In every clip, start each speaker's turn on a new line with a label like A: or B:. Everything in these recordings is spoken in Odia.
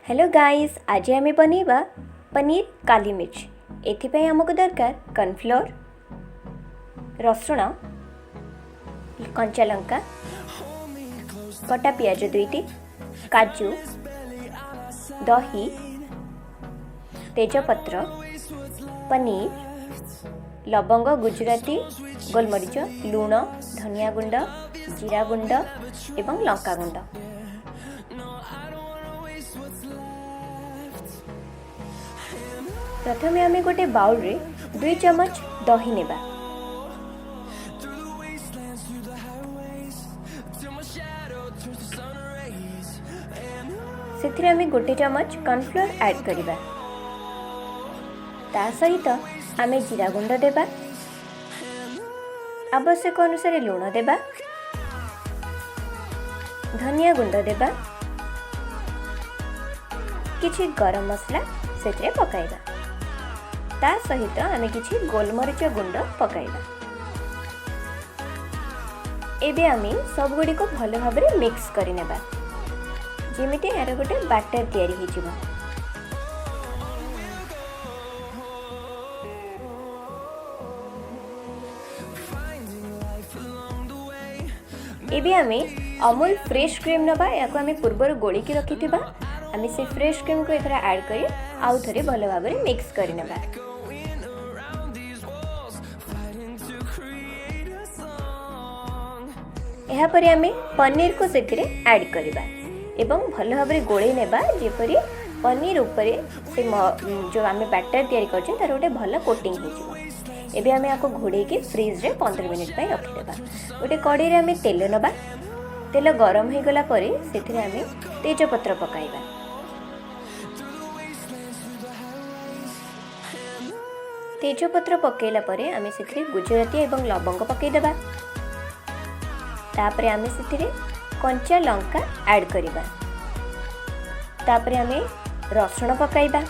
A: ହ୍ୟାଲୋ ଗାଇସ୍, ଆଜି ଆମେ ବନେଇବା ପନିର କାଲି ମିର୍ଚ। ଏଥିପାଇଁ ଆମକୁ ଦରକାର କର୍ଣ୍ଣଫ୍ଲୋର୍, ରସୁଣ, କଞ୍ଚା ଲଙ୍କା, କଟା ପିଆଜ ଦୁଇଟି, କାଜୁ, ଦହି, ତେଜପତ୍ର, ପନିର, ଲବଙ୍ଗ, ଗୁଜୁରାତି, ଗୋଲମରିଚ, ଲୁଣ, ଧନିଆ ଗୁଣ୍ଡ, ଜିରା ଗୁଣ୍ଡ ଏବଂ ଲଙ୍କା ଗୁଣ୍ଡ। ପ୍ରଥମେ ଆମେ ଗୋଟେ ବାଉଲରେ 2 ଚାମଚ ଦହି ନେବା। ସେଥିରେ ଆମେ 1 ଚାମଚ କର୍ଣ୍ଣଫ୍ଲୋର୍ ଆଡ଼୍ କରିବା। ତା ସହିତ ଆମେ ଜିରା ଗୁଣ୍ଡ ଦେବା, ଆବଶ୍ୟକ ଅନୁସାରେ ଲୁଣ ଦେବା, ଧନିଆ ଗୁଣ୍ଡ ଦେବା, କିଛି ଗରମ ମସଲା ସେଥିରେ ପକାଇବା। ତା ସହିତ ଆମେ କିଛି ଗୋଲମରିଚ ଗୁଣ୍ଡ ପକାଇବା। ଏବେ ଆମେ ସବୁଗୁଡ଼ିକୁ ଭଲ ଭାବରେ ମିକ୍ସ କରିନେବା, ଯେମିତି ଏହାର ଗୋଟେ ବ୍ୟାଟର ତିଆରି ହେଇଯିବ। ଏବେ ଆମେ ଅମୁଲ ଫ୍ରେଶ୍ କ୍ରିମ୍ ନେବା। ଏହାକୁ ଆମେ ପୂର୍ବରୁ ଗୋଳିକି ରଖିଥିବା। ଆମେ ସେ ଫ୍ରେଶ୍ କ୍ରିମ୍କୁ ଏଥିରେ ଆଡ଼୍ କରି ଆଉ ଥରେ ଭଲ ଭାବରେ ମିକ୍ସ କରିନେବା। ଏହାପରେ ଆମେ ପନିରକୁ ସେଥିରେ ଆଡ଼୍ କରିବା ଏବଂ ଭଲ ଭାବରେ ଗୋଳେଇ ନେବା, ଯେପରି ପନିର ଉପରେ ସେ ଯେଉଁ ଆମେ ବ୍ୟାଟର ତିଆରି କରିଛେ, ତା'ର ଗୋଟେ ଭଲ କୋଟିଂ ହେଇଯିବ। ଏବେ ଆମେ ଏହାକୁ ଘୋଡ଼େଇକି ଫ୍ରିଜରେ 15 ମିନିଟ୍ ପାଇଁ ରଖିଦେବା। ଗୋଟେ କଡ଼େଇରେ ଆମେ ତେଲ ନେବା। ତେଲ ଗରମ ହୋଇଗଲା ପରେ ସେଥିରେ ଆମେ ତେଜପତ୍ର ପକାଇବା। ତେଜପତ୍ର ପକାଇଲା ପରେ ଆମେ ସେଥିରେ ଗୁଜୁରାତି ଏବଂ ଲବଙ୍ଗ ପକାଇଦେବା। ତାପରେ ଆମେ ସେଥିରେ କଞ୍ଚା ଲଙ୍କା ଆଡ଼୍ କରିବା। ତାପରେ ଆମେ ରସୁଣ ପକାଇବା।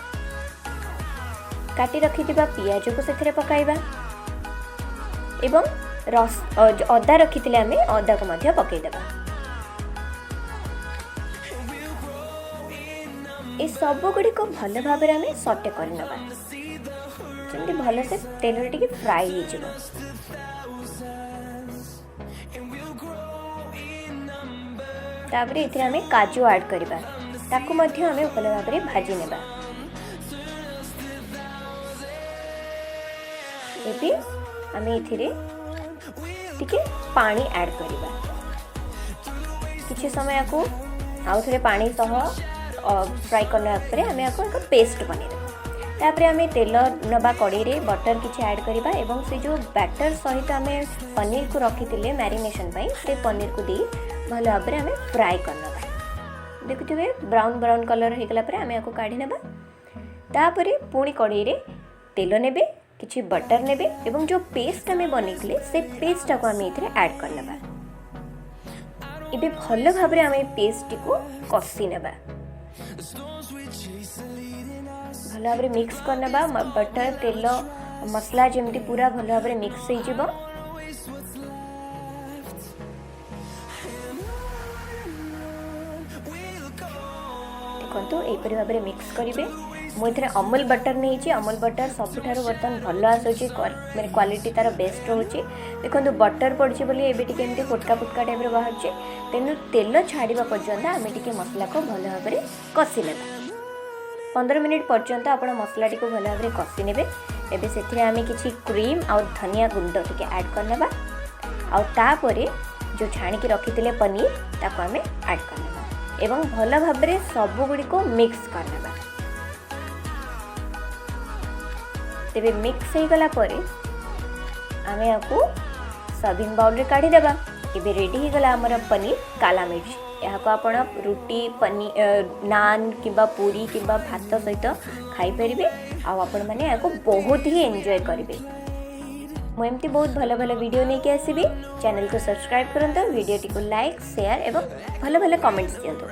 A: କାଟି ରଖିଥିବା ପିଆଜକୁ ସେଥିରେ ପକାଇବା ଏବଂ ଅଦା ରଖିଥିଲେ ଆମେ ଅଦାକୁ ମଧ୍ୟ ପକାଇଦେବା। ଏ ସବୁଗୁଡ଼ିକୁ ଭଲ ଭାବରେ ଆମେ ସଟେ କରିନେବା, ଯେମିତି ଭଲସେ ତେଲରେ ଟିକେ ଫ୍ରାଏ ହେଇଯିବ। ତାପରେ ଏଥିରେ ଆମେ କାଜୁ ଆଡ଼୍ କରିବା। ତାକୁ ମଧ୍ୟ ଆମେ ଭଲ ଭାବରେ ଭାଜି ନେବା। ଏବେ ଆମେ ଏଥିରେ ଟିକେ ପାଣି ଆଡ଼୍ କରିବା। କିଛି ସମୟ ୟାକୁ ଆଉ ଥରେ ପାଣି ସହ ଫ୍ରାଏ କରିନେବା ପରେ ଆମେ ୟାକୁ ଏକ ପେଷ୍ଟ ବନେଇଦେବା। ତାପରେ ଆମେ ତେଲ ନେବା, କଡ଼େଇରେ ବଟର୍ କିଛି ଆଡ଼୍ କରିବା ଏବଂ ସେ ଯେଉଁ ବ୍ୟାଟର୍ ସହିତ ଆମେ ପନିରକୁ ରଖିଥିଲେ ମ୍ୟାରିନେସନ୍ ପାଇଁ, ସେ ପନିରକୁ ଦେଇ ଭଲ ଭାବରେ ଆମେ ଫ୍ରାଏ କରିନେବା। ଦେଖୁଥିବେ, ବ୍ରାଉନ୍ ବ୍ରାଉନ୍ କଲର୍ ହେଇଗଲା ପରେ ଆମେ ୟାକୁ କାଢ଼ି ନେବା। ତାପରେ ପୁଣି କଡ଼େଇରେ ତେଲ ନେବେ, କିଛି ବଟର୍ ନେବେ ଏବଂ ଯେଉଁ ପେଷ୍ଟ ଆମେ ବନେଇଥିଲେ, ସେ ପେଷ୍ଟଟାକୁ ଆମେ ଏଥିରେ ଆଡ଼୍ କରିନେବା। ଏବେ ଭଲ ଭାବରେ ଆମେ ପେଷ୍ଟଟିକୁ କଷି ନେବା। ଭଲ ଭାବରେ ମିକ୍ସ କରିନେବା। ବଟର୍, ତେଲ, ମସଲା ଯେମିତି ପୁରା ଭଲ ଭାବରେ ମିକ୍ସ ହେଇଯିବ। ଦେଖନ୍ତୁ, ଏହିପରି ଭାବରେ ମିକ୍ସ କରିବେ। ମୁଁ ଏଥିରେ ଅମୁଲ ବଟର୍ ନେଇଛି। ଅମୁଲ ବଟର୍ ସବୁଠାରୁ ବର୍ତ୍ତମାନ ଭଲ ଆସୁଛି, ମାନେ କ୍ୱାଲିଟି ତା'ର ବେଷ୍ଟ ରହୁଛି। ଦେଖନ୍ତୁ, ବଟର୍ ପଡ଼ିଛି ବୋଲି ଏବେ ଟିକେ ଏମିତି ଫୁଟକା ଫୁଟକା ଟାଇପ୍ର ବାହାରୁଛି। ତେଣୁ ତେଲ ଛାଡ଼ିବା ପର୍ଯ୍ୟନ୍ତ ଆମେ ଟିକେ ମସଲାକୁ ଭଲ ଭାବରେ କଷି ନେବା। 15 ମିନିଟ୍ ପର୍ଯ୍ୟନ୍ତ ଆପଣ ମସଲାଟିକୁ ଭଲ ଭାବରେ କଷି ନେବେ। ଏବେ ସେଥିରେ ଆମେ କିଛି କ୍ରିମ୍ ଆଉ ଧନିଆ ଗୁଣ୍ଡ ଟିକେ ଆଡ଼୍ କରିନେବା। ଆଉ ତାପରେ ଯେଉଁ ଛାଣିକି ରଖିଥିଲେ ପନିର, ତାକୁ ଆମେ ଆଡ଼୍ କରିନେବା ଏବଂ ଭଲ ଭାବରେ ସବୁଗୁଡ଼ିକୁ ମିକ୍ସ କରିନେବା। ତେବେ ମିକ୍ସ ହେଇଗଲା ପରେ ଆମେ ୟାକୁ ସର୍ଭିଂ ବାଉଲରେ କାଢ଼ିଦେବା। ଏବେ ରେଡ଼ି ହେଇଗଲା ଆମର ପନିର କାଲା ମିର୍ଚ। ଏହାକୁ ଆପଣ ରୁଟି, ପନିର, ନାନ୍ କିମ୍ବା ପୁରୀ କିମ୍ବା ଭାତ ସହିତ ଖାଇପାରିବେ ଆଉ ଆପଣମାନେ ଏହାକୁ ବହୁତ ହିଁ ଏନ୍ଜୟ କରିବେ। ମୁଁ ଏମିତି ବହୁତ ଭଲ ଭଲ ଭିଡ଼ିଓ ନେଇକି ଆସିବି। ଚ୍ୟାନେଲକୁ ସବସ୍କ୍ରାଇବ୍ କରନ୍ତୁ, ଭିଡ଼ିଓଟିକୁ ଲାଇକ୍, ସେୟାର ଏବଂ ଭଲ ଭଲ କମେଣ୍ଟସ୍ ଦିଅନ୍ତୁ।